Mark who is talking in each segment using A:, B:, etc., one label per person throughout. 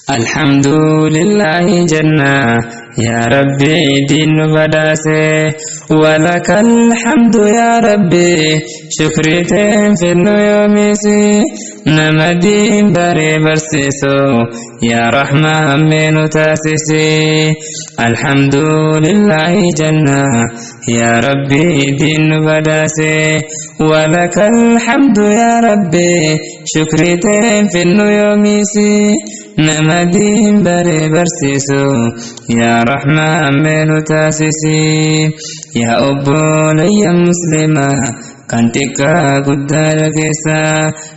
A: الحمد لله جنة يا ربي دين بداسي ولك الحمد يا ربي شكري في يوميسي نما دين بري برسيسو يا رحمن من تاسسي الحمد لله جنة يا ربي دين بداسي ولك الحمد يا ربي شكري في يوميسي نما دين بري برسيسو يا رحمن من تاسسي يا أبو لي مسلمة kan xiqqaa guddaa keessa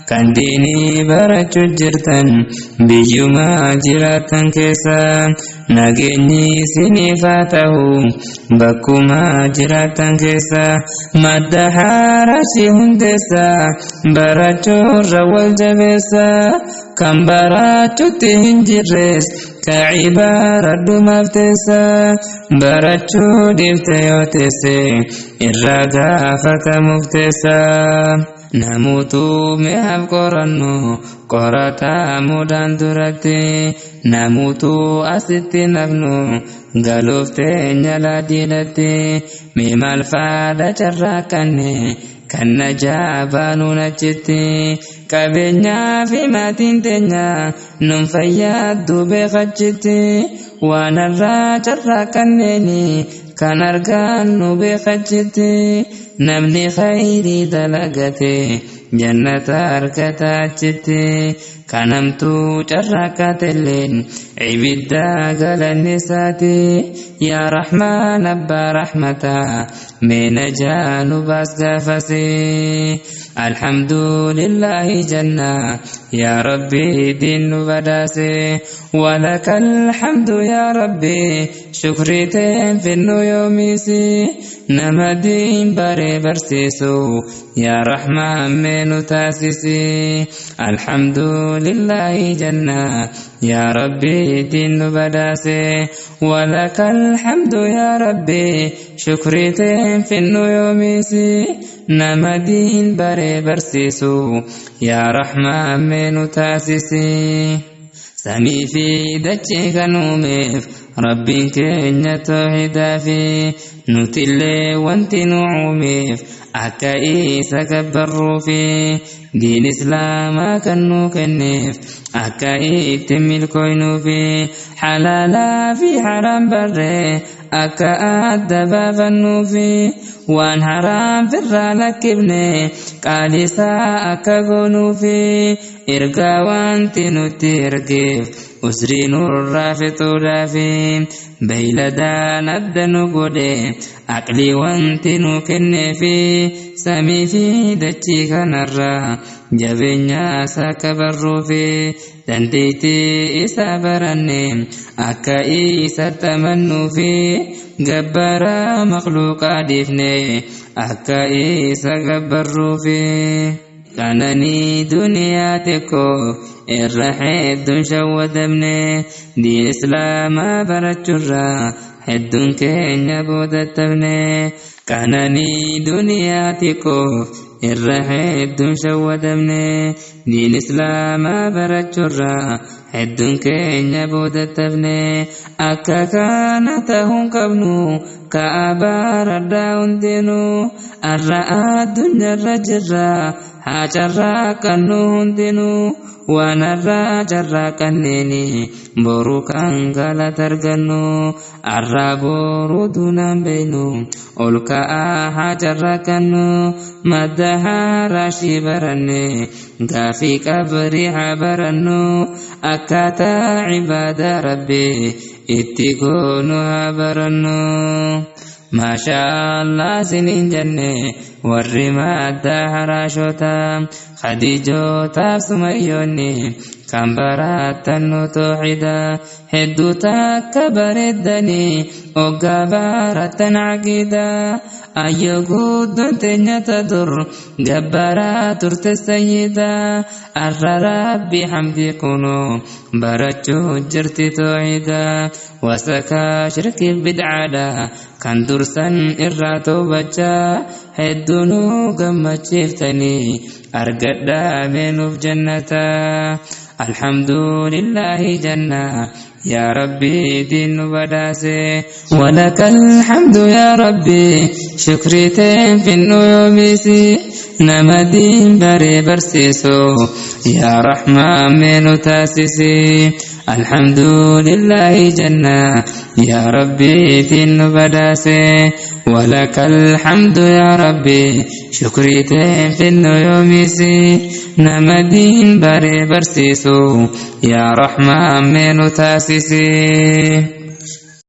A: kan diinii barachuu jirtan biyyuma jiraatan keessa nageenyi isiniif haa ta'u bakkuma jiraatan keessa madda haarashi hundeessa barachuurra wal jabeessa kan barachuutti hin jirres ka'ii baradhumaaf teessa barachuu dhiifte yoo teesse irraa gaafatamuuf teessa. Namoota mi'aaf qorannu qoratamuudhaan duratti namoota asitti nafnu galuuf teenya laadiidhatti mee maal faadha carraaqanne kan najaa baanuun achitti qabeenyaa fi maatiin teenya nun fayyaddu beekachitti waan irraa carraaqanneeni kan argannu beekachitti namni khayrii dalagate jannata argata achitti kanamtuu carraaqatelleen ibidda galanni isaati yaa rahmaan abbaa rahmataa mee najaa nu baas gaafase alhamdulillahi janna yaa rabbi diin nu badhaase ولك الحمد يا ربي شكري تنفن يوميسي نما دين بري برسيسو يا رحمن من تاسسي الحمد لله جنة يا ربي دين بداسي ولك الحمد يا ربي شكري تنفن يوميسي نما دين بري برسيسو يا رحمن من تاسسي samii fi dachee kan uumeef rabbiin keenya toohidaa fi nutillee wanti nu uumeef akka isa gabbarruu fi diin islaamaa kan nu kenneef akka itti milkooynuu fi halaalaa fi haraam barree akka adda baafannuu fi waan haraam firraa lakkifne qaalisaa akka goonuu fi ergaa wanti nutti ergeef usrii nurraa fixuudhaafi beeyladaan adda nu godhe aqlii wanti nu kenneefi samii fi dachii kanarraa jabeenya isaa akka barruufi dandeettii isaa baranne akka isatti amannuufi gabbara makhluuqaa dhiifne akka isa gabbarruufi. Qananii duniyaa xiqqoo irra hedduun shawwadamne diin islaamaa barachuurraa hedduun keenya boodattamne qananii duniyaa xiqqoo irra hedduun shawwadamne diin islaamaa barachuurraa hedduun keenya boodattamne akka kana ta'uun qabnu ka'abaa raddaa hundinuu arra addunyaarra jirra haa carraaqannu hundinuu waan arraa carraaqanneeni boru kan galata argannu arraa boru dunaan beeynu ol ka'aa haa carraaqannu madda haaraashii baranne gaafii qabrii haa barannu akkaataa cibaadaa rabbii itti goonu haa barannu. Maashaa Allah siniin jenne warri madda haraashota khadiijootaaf sumayyoonni kan barattan nu tooxida hedduu takka bareeddanii oggaa barattan caqiida ayyo guddoon teenya dur gabbaraa turte sayyida arra rabbi hamdi kunuu barachuu jirti tooxida wasakaa shirkiif bidcaadha kan dursan irraa toobachaa hedduu nu gammachiiftanii argadhaa meenuuf jannata. Alhamdulillaahi jenna yaa Rabbii diin nu badhaase. Walakal hamdu yaa Rabbii shukrii teen finnu yoomiisi nama diin baree barsiisu yaa Rahmaan mee nu taasisi. Alhamdulillaahi jenna yaa Rabbii diin nu badhaase. Walakal hamdu yaa Rabbii shukrii teen finnu yoomiisi nama diin baree barsiisu yaa Rahmaan mee nu taasisi.